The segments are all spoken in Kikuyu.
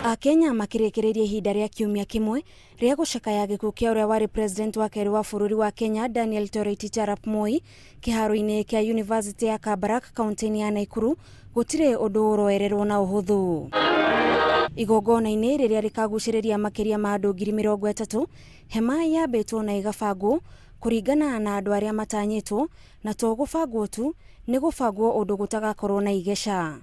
Akenya makĩrĩkĩrĩria ihinda rĩa kiumia kĩmwe rĩa gũcakaya gĩkuũ kĩa ũrĩa warĩ president wa kerĩ wa bũrũri wa Kenya Daniel Toroitich arap Moi kĩharo-inĩ kĩa University ya Kabarak kaunti-inĩ ya Naikuru gũtirĩ ũndũ ũroererwo na ũhũthũ. Igongona-inĩ rĩrĩa rĩkagucĩrĩria makĩria ma andũ 30,000 hema yambĩtwo na ĩgabangwo kũringana na andũ arĩa matanyĩtwo na to gũbangwo tu nĩ gũbangwo ũndũ gũtagakorwo na igeca.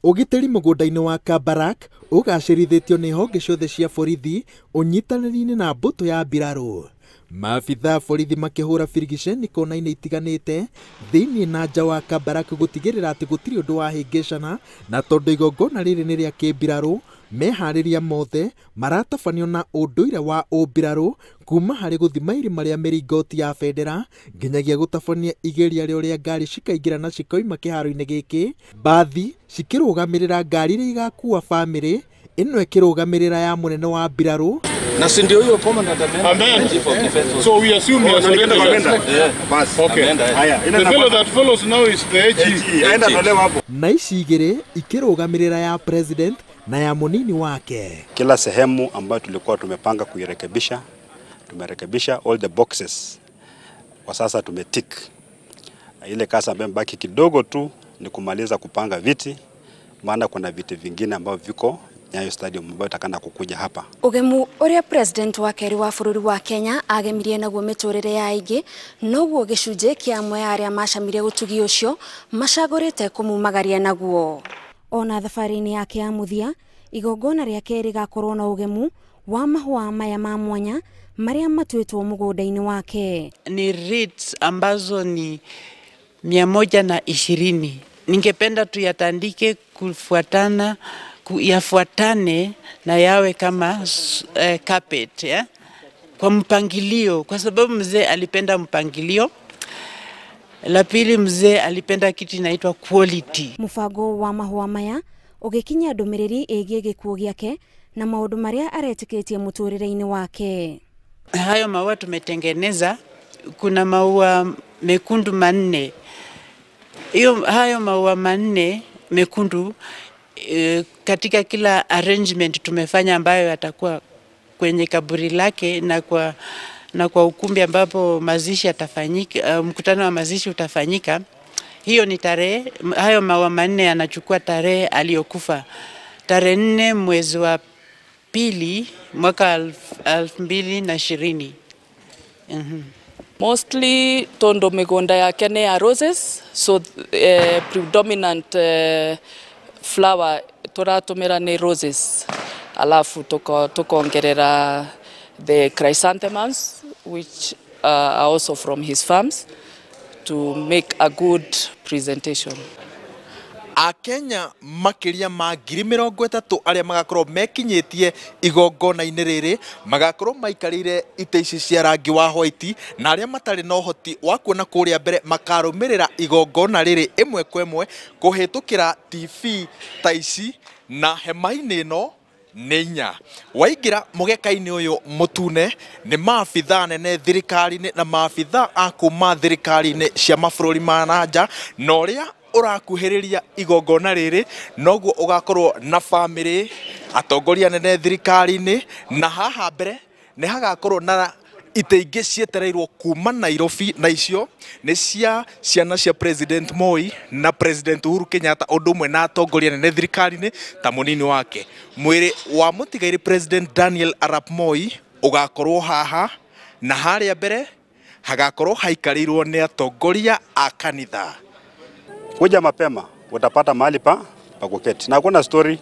Ũgitĩri mũgũnda-inĩ wa Kabarak ũgacĩrithĩtio nĩ honge ciothe cia borithi ũnyitanĩri-inĩ na mbũtũ ya mbirarũ. Maabitha a borithi makĩhũra birigiceni kona-inĩ itiganĩte thĩinĩ na nja wa Kabarak gũtigĩrĩra atĩ gũtirĩ ũndũ wahĩngĩcana, na tondũ igongona rĩrĩ nĩ rĩa kĩmbirarũ meharĩria mothe maratabanio na ũndũire wa ũmbirarũ kuma harĩ gũthima irima rĩa mĩringoti ya bendera nginyagia gũtabania igeria rĩa ũrĩa ngari cikaingĩra na cikoima kĩharo-inĩ gĩkĩ, mbathi cikĩrũgamĩrĩra ngari iria igakua bamĩrĩ ĩno ĩkĩrũgamĩrĩra ya mũnene wa mbirarũ. Na si ndio huyo commandant ameenda. Chief of Defense. So we assume he has already Bas. Okay. The fellow that follows now is the AG. Aenda tolewa hapo. Na ici igĩrĩ ikĩrũgamĩrĩra ya president na ya mũnini wake. Kila sehemu ambayo tulikuwa tumepanga kuirekebisha, tumerekebisha all the boxes. Kwa sasa tumetick. Ile kazi ambayo mbaki kidogo tu ni kumaliza kupanga viti, maana kuna viti vingine ambavyo viko Nyayo Stadium ambayo itakana kukuja hapa. Ũgemu ũrĩa president wa kerĩ wa bũrũri wa Kenya agemirie naguo mĩtũrĩre ya aingĩ noguo gĩcunjĩ kĩa amwe arĩa macamire ũtugi ũcio macagũrĩte kũmumagaria naguo. Ona thabarĩ-inĩ yake ya mũthia igongona rĩake rĩgakorwo na ũgemu wa mahũa maya ma mwanya marĩa matuĩtwo mũgũnda-inĩ wake. Ni wreaths ambazo ni 120. Ningependa tuyatandike kufuatana, yafuatane na yawe kama carpet, ya? Kwa mpangilio, kwa sababu mzee alipenda mpangilio. La pili, mzee alipenda kitu inaitwa quality. Mũbango wa mahũa maya ũgĩkinyia ndũmĩrĩri ĩgiĩ gĩkuũ gĩake na maũndũ marĩa aretĩkĩtie mũtũrĩre-inĩ wake. Hayo maua tumetengeneza, kuna maua mekundu 4. Hiyo hayo maua 4 mekundu katika kila arrangement tumefanya ambayo yatakuwa kwenye kaburi lake na kwa ukumbi ambapo mazishi yatafanyika, mkutano wa mazishi utafanyika. Hiyo ni tarehe, hayo maua 4 yanachukua tarehe aliyokufa. Tarehe 4 mwezi wa pili mwaka 2020. Mostly tondo migonda yake ni ya roses, so predominant flower turatumira ni roses, alafu tukaongerera the chrysanthemums which are also from his farms to make a good presentation. Akenya makĩria ma 30,000 arĩa magakorwo mekinyĩtie igongona-inĩ rĩrĩ magakorwo maikarĩire itĩ ici cia rangi wa white, na arĩa matarĩ na ũhoti wa kuona kũrĩa mbere makarũmĩrĩra igongona rĩrĩ ĩmwe kwa ĩmwe kũhĩtũkĩra TV ta ici na hema-inĩ ĩno nĩ inya. Waingĩra mũgeka-inĩ ũyũ mũtune nĩ maabithaa nene thirikari-inĩ na maabithaa a kuma thirikari-inĩ cia mabũrũri ma na nja, na ũrĩa ũrakuhĩrĩria igongona rĩrĩ noguo ũgakorwo na bamĩrĩ, atongoria nene thirikari-inĩ, na haha mbere nĩ hagakorwo na itĩ ingĩ cietereirwo kuma Nairobi, na icio nĩ cia ciana cia President Moi na President Uhuru Kenyatta ũndũ ũmwe na atongoria nene thirikari-inĩ ta mũnini wake. Mwĩrĩ wa mũtigairĩ President Daniel Arap Moi ũgakorwo haha, na harĩa mbere hagakorwo haikarĩirwo nĩ atongoria a kanitha. Kuja mapema utapata mahali pa kuketi. Na hakuna story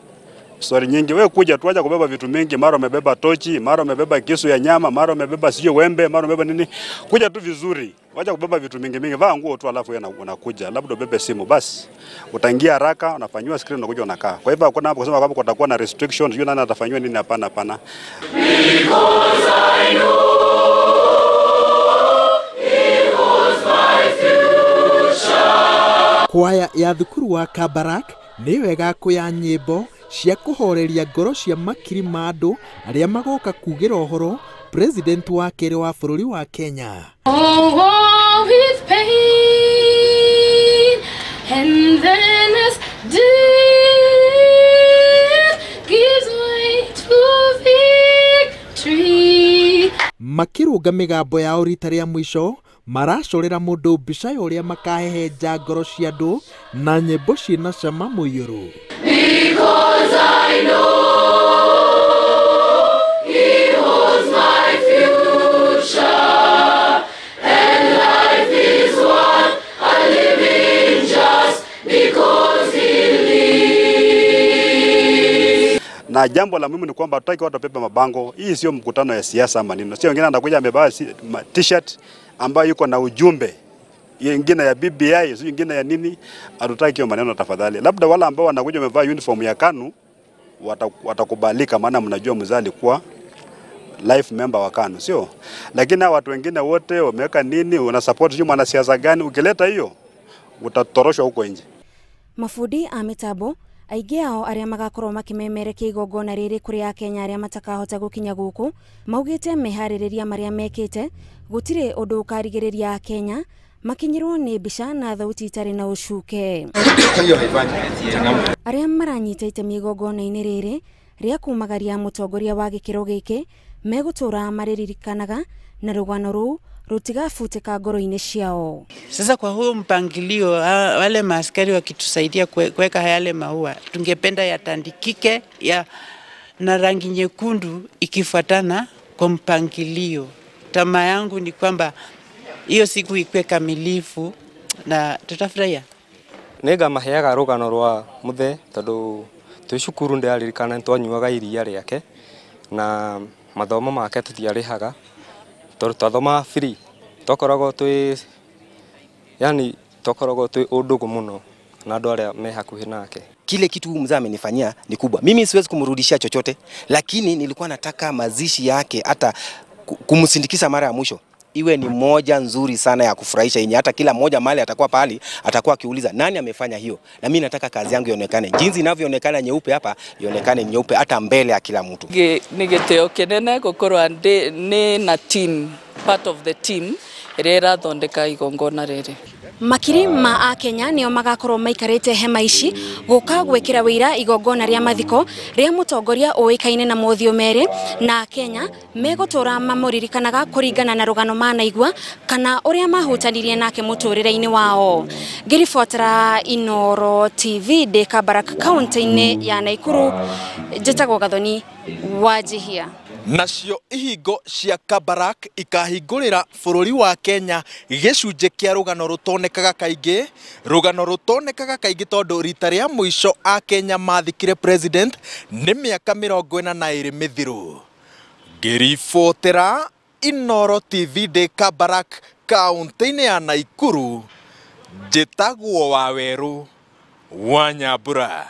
nyingi. Wewe kuja tu, acha kubeba vitu mingi, mara umebeba tochi, mara umebeba kisu ya nyama, mara umebeba sio wembe, mara umebeba nini. Kuja tu vizuri. Wacha kubeba vitu mingi mingi. Vaa nguo tu alafu wewe unakuja. Labda ubebe simu basi. Utaingia haraka, unafanywa screen, unakuja unakaa. Kwa hivyo hakuna hapo kusema kwamba kutakuwa na restrictions, sio nani atafanywa nini, hapana hapana. Because I know he was my future. Kwaya ya thukuru wa Kabarak nĩyo ĩgakũya nyĩmbo cia kũhoreria ngoro cia makiri ma andũ arĩa magoka kugĩra ũhoro president wa kerĩ wa bũrũri wa Kenya. Oh, with pain and then as day Makĩrũnga mĩgambo yao rita rĩa mũico maracorera mũndũ mbica ya ũrĩa makahehenja ngoro cia andũ na nyĩmbo ciĩna cama mũiyũru. Because I know he holds my future, and life is worth a living just because he lives. Na jambo la muhimu ni kwamba hatutaki watu wabebe mabango. Hii sio mkutano ya siasa ama nini. Sio wengine anakuja amevaa t-shirt ambayo yuko na ujumbe, nyingine ya BBI, sio nyingine ya nini. Hatutaki hiyo maneno tafadhali. Labda wale ambao wanakuja wamevaa uniform ya KANU watakubalika, maana mnajua mzee alikuwa life member wa KANU, sio? Lakini hawa watu wengine wote wameweka nini, una support sio mwanasiasa gani, ukileta hiyo utatoroshwa huko nje. Mabundi a mĩtambo aingĩ ao arĩa magakorwo makĩmemerekia igongona rĩrĩ kũrĩ akenya arĩa matakahota gũkinya gũkũ maugĩte meharĩrĩria marĩa mekĩte gũtirĩ ũndũ ũkarigĩrĩria akenya makinyĩrwo nĩ mbica na thauti itarĩ na ũcuke. Arĩa maranyita itemi igongona-inĩ rĩrĩ rĩa kumagaria mũtongoria wa gĩkĩro gĩkĩ megũtũra marĩririkanaga na rũgano rũu rũtigabutĩka ngoro-inĩ ciao. Sasa kwa huo mpangilio, wale maaskari wakitusaidia kuweka yale maua, tungependa yatandikike ya na rangi nyekundu ikifuatana kwa mpangilio. Tamaa yangu ni kwamba hiyo siku ikuwe kamilifu na tutafurahia. Nĩngamaheaga rũgano rwa mũthee tondũ twĩ cukuru ndĩraririkana nĩtwanyuaga iria rĩake na mathomo make tũtiarĩhaga tondũ twathomaga free. Twakoragwo twĩ yani twakoragwo twĩ ũndũgũ mũno na andũ arĩa me hakuhĩ nake. Kile kitu huyu mzee amenifanyia ni kubwa. Mimi siwezi kumrudishia chochote, lakini nilikuwa nataka mazishi yake hata kumsindikiza mara ya mwisho iwe ni moja nzuri sana ya kufurahisha, yenye hata kila mmoja mahali atakuwa pahali atakuwa akiuliza nani amefanya hiyo. Na mimi nataka kazi yangu ionekane jinsi inavyoonekana nyeupe hapa, ionekane nyeupe hata mbele ya kila mtu. Nĩ gĩtĩo kĩnene gũkorwo ndĩ na team, part of the team ĩrĩa ĩrathondeka igongona rĩrĩ. Makiri ma akenya nĩo magakorwo maikarĩte hema ici gũka gwĩkĩra wĩira igongona rĩa mathiko rĩa mũtongoria ũĩkaine na mothiũ merĩ, na akenya megũtũra mamũririkanaga kũringana na rũgano manaigua kana ũrĩa mahutanirie nake mũtũrĩre-inĩ wao. Ngĩribotera Inooro TV ndĩ Kabarak kaunti-inĩ ya Naikuru, njĩtagwo Gathoni Wanjihia. Nacio ihingo cia Kabarak ikahingũrĩra bũrũri wa Kenya gĩcunjĩ kĩa rũgano rũtonekaga kaingĩ, rũgano rũtonekaga kaingĩ tondũ rita rĩa mũico a Kenya mathikire president nĩ mĩaka 42 mĩthiru. Ngĩribotera Inooro TV ndĩ Kabarak kaunti-inĩ ya Naikuru, njĩtagwo Wawerũ wa Nyambura.